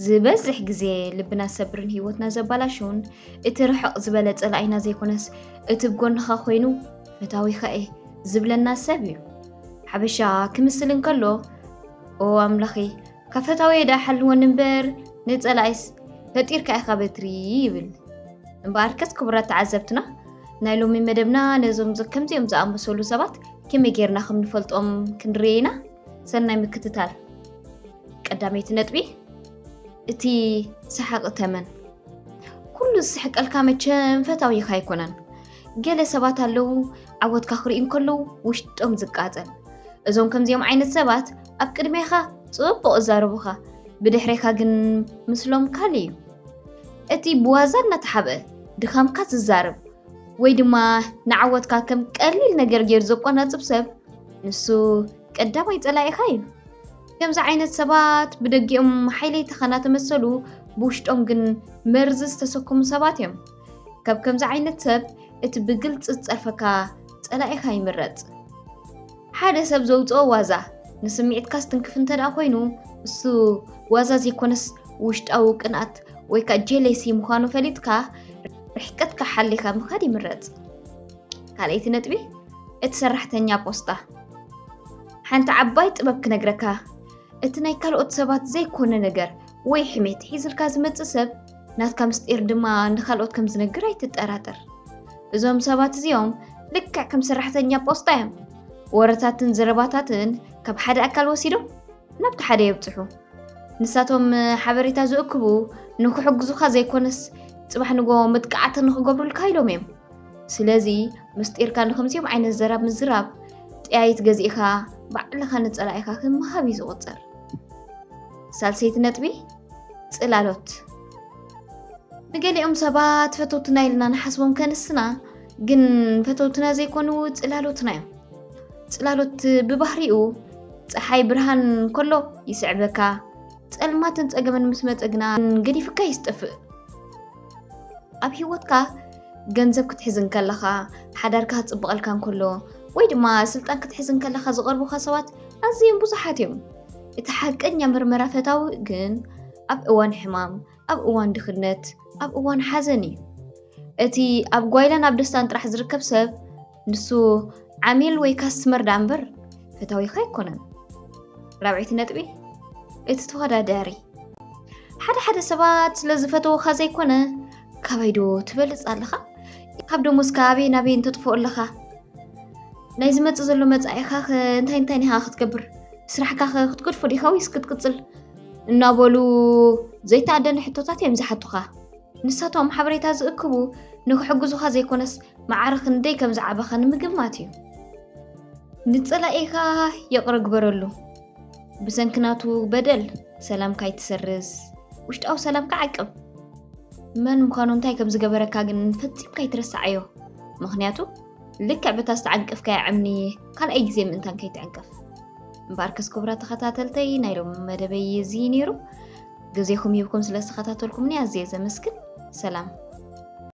ዝበዝሕ ግዜ ልብና ሰብርን ህይወትና ዘባላሽውን እቲ ርሕቕ ዝበለ ጸላኢና ዘይኮነስ እቲ ብጎንኻ ኮይኑ ፈታዊኻ እየ ዝብለና ሰብ እዩ። ሓበሻ ክምስል እንከሎ፣ "ኦ ኣምላኸይ፣ ካብ ፈታወየ ደኣ ሓልወኒ እምበር ንጸላኢስ ፈጢርካ ኢኻ በትሪ" ይብል። እምበኣርከስ ክቡራት ተዓዘብትና፣ ናይ ሎሚ መደብና ነዞም ዝ-፣ ከምዚኦም ዝኣመሰሉ ሰባት ከመይ ጌርና ከም ንፈልጦም ክንርኢ ኢና። ሰናይ ምክትታል። ቀዳመይቲ ነጥቢ፣ እቲ ሰሓቂ ተመን። ኩሉ ዝስሕቀልካ መቸም ፈታዊኻ ኣይኮነን። ገለ ሰባት ኣለዉ፣ ዓወትካ ክርእዩ እንከለዉ ውሽጦም ዝቃጸል። እዞም ከምዚኦም ዓይነት ሰባት ኣብ ቅድሜኻ ጽቡቕ እዛረቡኻ፣ ብድሕሬኻ ግን ምስሎም ካልእ እዩ። እቲ ብዋዛ እናተሓብአ ድኻምካ ዝዛረብ ወይ ድማ ንዓወትካ ከም ቀሊል ነገር ገይሩ ዘቆናጽብ ሰብ፣ ንሱ ቀዳማይ ጸላኢኻ እዩ። ከምዚ ዓይነት ሰባት ብደጊኦም ሓይለይትኻ እናተመሰሉ ብውሽጦም ግን መርዚ ዝተሰከሙ ሰባት እዮም። ካብ ከምዚ ዓይነት ሰብ እቲ ብግልጺ ዝጸርፈካ ጸላኢኻ ይምረጽ። ሓደ ሰብ ዘውጽኦ ዋዛ ንስምዒትካ ዝትንክፍ እንተ ደኣ ኮይኑ፣ እሱ ዋዛ ዘይኮነስ ውሽጣዊ ቅንኣት ወይ ከኣ ጀሌሲ ምዃኑ ፈሊጥካ ርሕቀትካ ሓሊኻ ምኻድ ይምረጽ። ካልኣይቲ ነጥቢ፣ እቲ ሰራሕተኛ ፖስታ። ሓንቲ ዓባይ ጥበብ ክነግረካ፣ እቲ ናይ ካልኦት ሰባት ዘይኮነ ነገር ወይ ሕሜት ሒዝልካ ዝመጽእ ሰብ ናትካ ምስጢር ድማ ንኻልኦት ከም ዝነግር ኣይትጠራጠር። እዞም ሰባት እዚኦም ልክዕ ከም ሰራሕተኛ ፖስታ እዮም። ወረታትን ዘረባታትን ካብ ሓደ ኣካል ወሲዶም ናብቲ ሓደ የብጽሑ። ንሳቶም ሓበሬታ ዝእክቡ ንክሕግዙኻ ዘይኮነስ ጽባሕ ንጎ መጥቃዕቲ ንክገብሩልካ ኢሎም እዮም። ስለዚ ምስጢርካ ንከምዚኦም ዓይነት ዘራብ ምዝራብ ጥያይት ገዚእካ ባዕልኻ ንጸላኢኻ ከም ምሃብ እዩ ዝቑጸር። ሳልሰይቲ ነጥቢ፣ ጽላሎት። ንገሊኦም ሰባት ፈተውትና ኢልና ንሓስቦም ከንስና ግን ፈተውትና ዘይኮኑ ጽላሎትና እዮም። ጽላሎት ብባህሪኡ ጸሓይ ብርሃን ከሎ ይስዕበካ፣ ጸልማትን ጸገምን ምስ መጸ ግና ገዲፍካ እዩ ዝጠፍእ። ኣብ ህይወትካ ገንዘብ ክትሕዝ እንከለኻ፣ ሓዳርካ ክጽብቐልካ እንከሎ ወይ ድማ ስልጣን ክትሕዝ እንከለኻ ዝቐርቡኻ ሰባት ኣዝዮም ብዙሓት እዮም። እቲ ሓቀኛ መርመራ ፈታዊ ግን ኣብ እዋን ሕማም፣ ኣብ እዋን ድኽነት፣ ኣብ እዋን ሓዘን እዩ። እቲ ኣብ ጓይላን ኣብ ደስታን ጥራሕ ዝርከብ ሰብ ንሱ ዓሚል ወይ ካስትመር ደኣ እምበር ፈታዊኻ ኣይኮነን። ራብዐይቲ ነጥቢ፣ እቲ ተወዳዳሪ። ሓደ ሓደ ሰባት ስለ ዝፈተውኻ ዘይኮነ ካባይ ዶ ትበልጽ ኣለኻ? ካብ ደሞዝካ ኣበይ ናበይ እንተጥፍኦ ኣለኻ? ናይ ዝመጽእ ዘሎ መጻኢኻ ኸ እንታይ እንታይ ኢኻ ክትገብር? ስራሕካ ኸ ክትገድፎ ዲኻ ወይስ ክትቅጽል? እናበሉ ዘይተኣደነ ሕቶታት እዮም ዝሓቱኻ። ንሳቶም ሓበሬታ ዝእክቡ ንክሕግዙኻ ዘይኮነስ ማዕረ ክንደይ ከም ዝዓበኻ ንምግማት እዩ። ንጸላኢኻ ይቕረ ግበረሉ። ብሰንኪ ናቱ በደል ሰላምካ ኣይትሰርዝ፣ ውሽጣዊ ሰላምካ ዓቅብ። መን ምዃኑ እንታይ ከም ዝገበረካ ግን ፈጺምካ ኣይትረስዓዮ። ምኽንያቱ ልክዕ በታ ዝተዓንቀፍካያ እምኒ ካልኣይ ግዜ ምእንታን ከይትዕንቀፍ። እምበኣርከስ ክቡራት ተኸታተልተይ ናይ ሎሚ መደበይ እዚ ነይሩ። ግዜኹም ሂብኩም ስለ ዝተኸታተልኩምኒ ኣዝየ ዘመስግን። ሰላም።